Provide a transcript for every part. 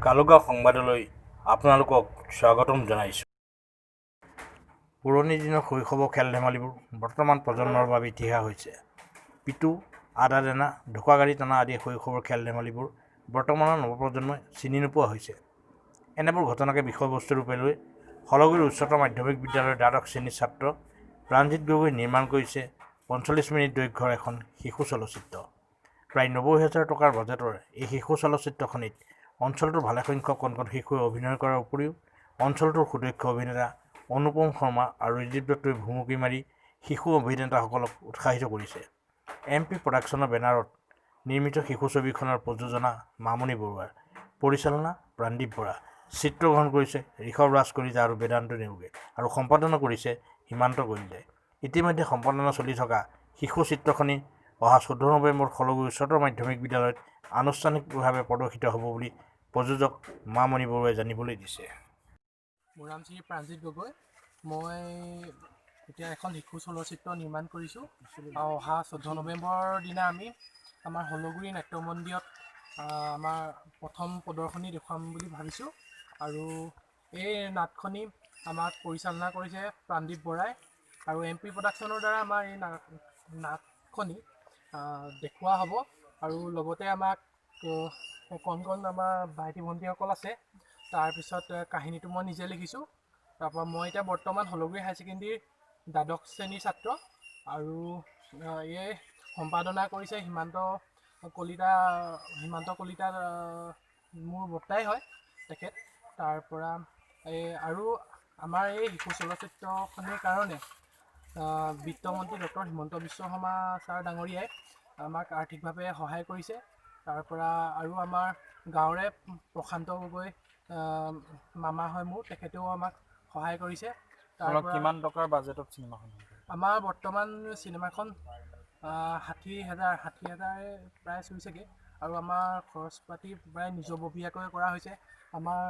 কালুগাঁও সংবাদলৈ আপোনালোকক স্বাগতম জনাইছোঁ। পুৰণি দিনৰ শৈশৱৰ খেল ধেমালিবোৰ বৰ্তমান প্ৰজন্মৰ বাবে ইতিহাস হৈছে। পিতু, আদা দেনা, ঢোকাগাড়ী টনা আদি শৈশৱৰ খেল ধেমালিবোৰ বৰ্তমানৰ নৱপ্ৰজন্মই চিনি নোপোৱা হৈছে। এনেবোৰ ঘটনাকে বিষয়বস্তুৰূপে লৈ শলগুৰি উচ্চতৰ মাধ্যমিক বিদ্যালয়ৰ দ্বাদশ শ্ৰেণীৰ ছাত্ৰ প্ৰাণজিৎ গগৈ নিৰ্মাণ কৰিছে 45 মিনিট দৈৰ্ঘ্যৰ এখন শিশু চলচ্চিত্ৰ। প্ৰায় 90 হাজাৰ টকাৰ বাজেটৰ এই শিশু চলচ্চিত্ৰখনিত অঞ্চলটোৰ ভালেসংখ্যক কণ কণ শিশুৱে অভিনয় কৰাৰ উপৰিও অঞ্চলটোৰ সুদক্ষ অভিনেতা অনুপম শৰ্মা আৰু ৰিদীপ দত্তই ভুমুকি মাৰি শিশু অভিনেতাসকলক উৎসাহিত কৰিছে। এম পি প্ৰডাকশ্যনৰ বেনাৰত নিৰ্মিত শিশু ছবিখনৰ প্ৰযোজনা মামণি বৰুৱাৰ, পৰিচালনা প্ৰাণদীপ বৰা, চিত্ৰগ্ৰহণ কৰিছে ঋষভ ৰাজ কলিতা আৰু বেদান্ত নেওগে আৰু সম্পাদনা কৰিছে সীমান্ত কলিতাই। ইতিমধ্যে সম্পাদনা চলি থকা শিশু চিত্ৰখনি অহা 14 নৱেম্বৰ শলগুৰি উচ্চতৰ মাধ্যমিক বিদ্যালয়ত আনুষ্ঠানিকভাৱে প্ৰদৰ্শিত হ'ব বুলি প্ৰযোজক মামণি বৰুৱাই জানিবলৈ দিছে। মোৰ নাম শ্ৰী প্ৰাণজিৎ গগৈ। মই এতিয়া এখন শিশু চলচ্চিত্ৰ নিৰ্মাণ কৰিছোঁ আৰু অহা 14 নৱেম্বৰৰ দিনা আমি আমাৰ শলগুৰি নাট্য মন্দিৰত আমাৰ প্ৰথম প্ৰদৰ্শনী দেখুৱাম বুলি ভাবিছোঁ। আৰু এই নাটখনি আমাক পৰিচালনা কৰিছে প্ৰাণদীপ বৰাই আৰু এম পি প্ৰডাকশ্যনৰ দ্বাৰা আমাৰ এই নাটখনি দেখুওৱা হ'ব। আৰু লগতে আমাক কণ কণ আমাৰ ভাইটি ভণ্টিসকল আছে। তাৰপিছত কাহিনীটো মই নিজে লিখিছোঁ। তাৰপৰা মই এতিয়া বৰ্তমান শলগুৰি হায়াৰ ছেকেণ্ডেৰীৰ দ্বাদশ শ্ৰেণীৰ ছাত্ৰ। আৰু এই সম্পাদনা কৰিছে সীমান্ত কলিতা। সীমান্ত কলিতা মোৰ বৰ্তাই হয় তেখেত। তাৰপৰা এই আৰু আমাৰ এই শিশু চলচ্চিত্ৰখনিৰ কাৰণে বিত্তমন্ত্ৰী ডক্টৰ হিমন্ত বিশ্ব শৰ্মা ছাৰ ডাঙৰীয়াই আমাক আৰ্থিকভাৱে সহায় কৰিছে। তাৰপৰা আৰু আমাৰ গাঁৱৰে প্ৰশান্ত গগৈ, মামা হয় মোৰ, তেখেতেও আমাক সহায় কৰিছে। অলপ তাৰপৰা কিমান টকাৰ বাজেটত চিনেমাখন হ'ব? আমাৰ বৰ্তমান চিনেমাখন 60 হাজাৰ প্ৰায় চুইছেগৈ। আৰু আমাৰ খৰচ পাতি প্ৰায় নিজাববীয়াকৈ কৰা হৈছে। আমাৰ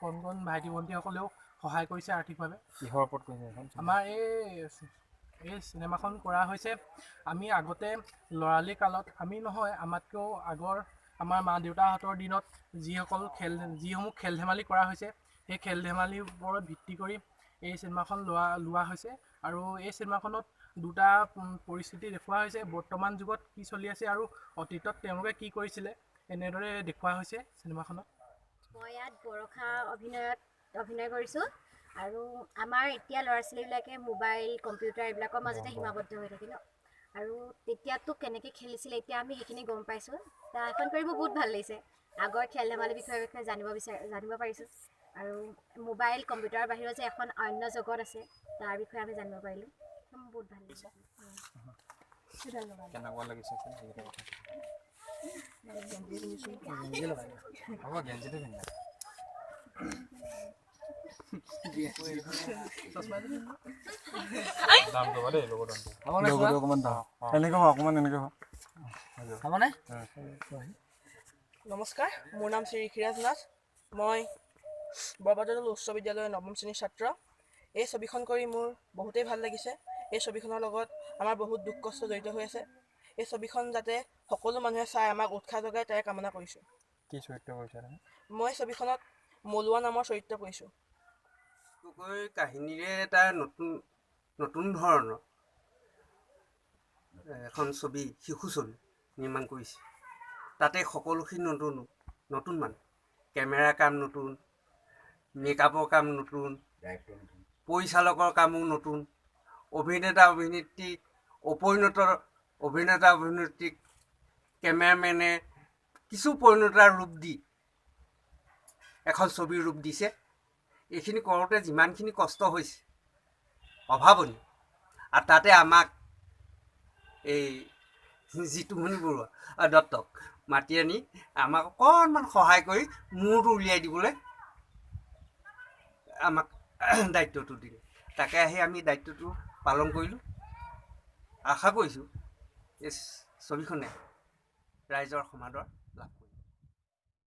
কণ কণ ভাইটি ভণ্টিসকলেও সহায় কৰিছে আৰ্থিকভাৱে। কিহৰ ওপৰত কৰিছে এইখন চিনেমা? আমাৰ এই চিনেমাখন কৰা হৈছে, আমি আগতে ল'ৰালি কালত, আমি নহয়, আমাতকৈও আগৰ আমাৰ মা দেউতাহঁতৰ দিনত যিসমূহ খেল ধেমালি কৰা হৈছে, সেই খেল ধেমালিৰ ওপৰত ভিত্তি কৰি এই চিনেমাখন লোৱা লোৱা হৈছে। আৰু এই চিনেমাখনত দুটা পৰিস্থিতি দেখুওৱা হৈছে, বৰ্তমান যুগত কি চলি আছে আৰু অতীতত তেওঁলোকে কি কৰিছিলে, এনেদৰে দেখুওৱা হৈছে চিনেমাখনত। মই ইয়াত বৰষা অভিনয়ত অভিনয় কৰিছোঁ। আৰু আমাৰ এতিয়া ল'ৰা ছোৱালীবিলাকে মোবাইল, কম্পিউটাৰ এইবিলাকৰ মাজতে সীমাবদ্ধ হৈ থাকে ন। আৰু তেতিয়াতো কেনেকৈ খেলিছিলে, এতিয়া আমি সেইখিনি গম পাইছোঁ। এখন কৰি মোৰ বহুত ভাল লাগিছে। আগৰ খেল ধেমালিৰ বিষয়ে জানিব পাৰিছোঁ আৰু মোবাইল, কম্পিউটাৰৰ বাহিৰেও যে এখন অন্য জগত আছে, তাৰ বিষয়ে আমি জানিব পাৰিলোঁ। মোৰ বহুত ভাল লাগিছে। ধন্যবাদ। কেনেকুৱা লাগিছে সেইকেইটা কথা। হ'ব, গেঞ্জিটো পিন্ধা। দাম ক'বা দেই, লগৰ দামটো। লগতে অকণমান দাম এনেকৈ হোৱা, অকণমান এনেকৈ হোৱা। হ'বনে? নমস্কাৰ, মোৰ নাম শ্ৰী ঋষিৰাজ নাথ। মই বৰপাত্ৰদৌল উচ্চ বিদ্যালয়ৰ নৱম শ্ৰেণীৰ ছাত্ৰ। এই ছবিখন কৰি মোৰ বহুতেই ভাল লাগিছে। এই ছবিখনৰ লগত আমাৰ বহুত দুখ কষ্ট জড়িত হৈ আছে। এই ছবিখন যাতে সকলো মানুহে চাই আমাক উৎসাহ যোগায়, তাৰে কামনা কৰিছোঁ। কি চৰিত্ৰ কৰিছা তুমি? মই ছবিখনত মলুৱা নামৰ চৰিত্ৰ কৰিছোঁ। গগৈৰ কাহিনীৰে এটা নতুন নতুন ধৰণৰ এখন ছবি, শিশু ছবি নিৰ্মাণ কৰিছে। তাতে সকলোখিনি নতুন নতুন, মানে কেমেৰাৰ কাম নতুন, মেকআপৰ কাম নতুন, পৰিচালকৰ কামো নতুন, অভিনেতা অভিনেত্ৰী, অপৰিণত অভিনেতা অভিনেত্ৰীক কেমেৰামেনে কিছু পৰিণতাৰ ৰূপ দি এখন ছবিৰ ৰূপ দিছে। এইখিনি কৰোঁতে যিমানখিনি কষ্ট হৈছে, অভাৱনীয়। আৰু তাতে আমাক এই জিতুমণি বৰুৱা দত্তক মাতি আনি আমাক অকণমান সহায় কৰি মূৰটো উলিয়াই দিবলৈ আমাক দায়িত্বটো দিলে। তাকে আহি আমি দায়িত্বটো পালন কৰিলোঁ। আশা কৰিছোঁ এই ছবিখনে ৰাইজৰ সমাদৰ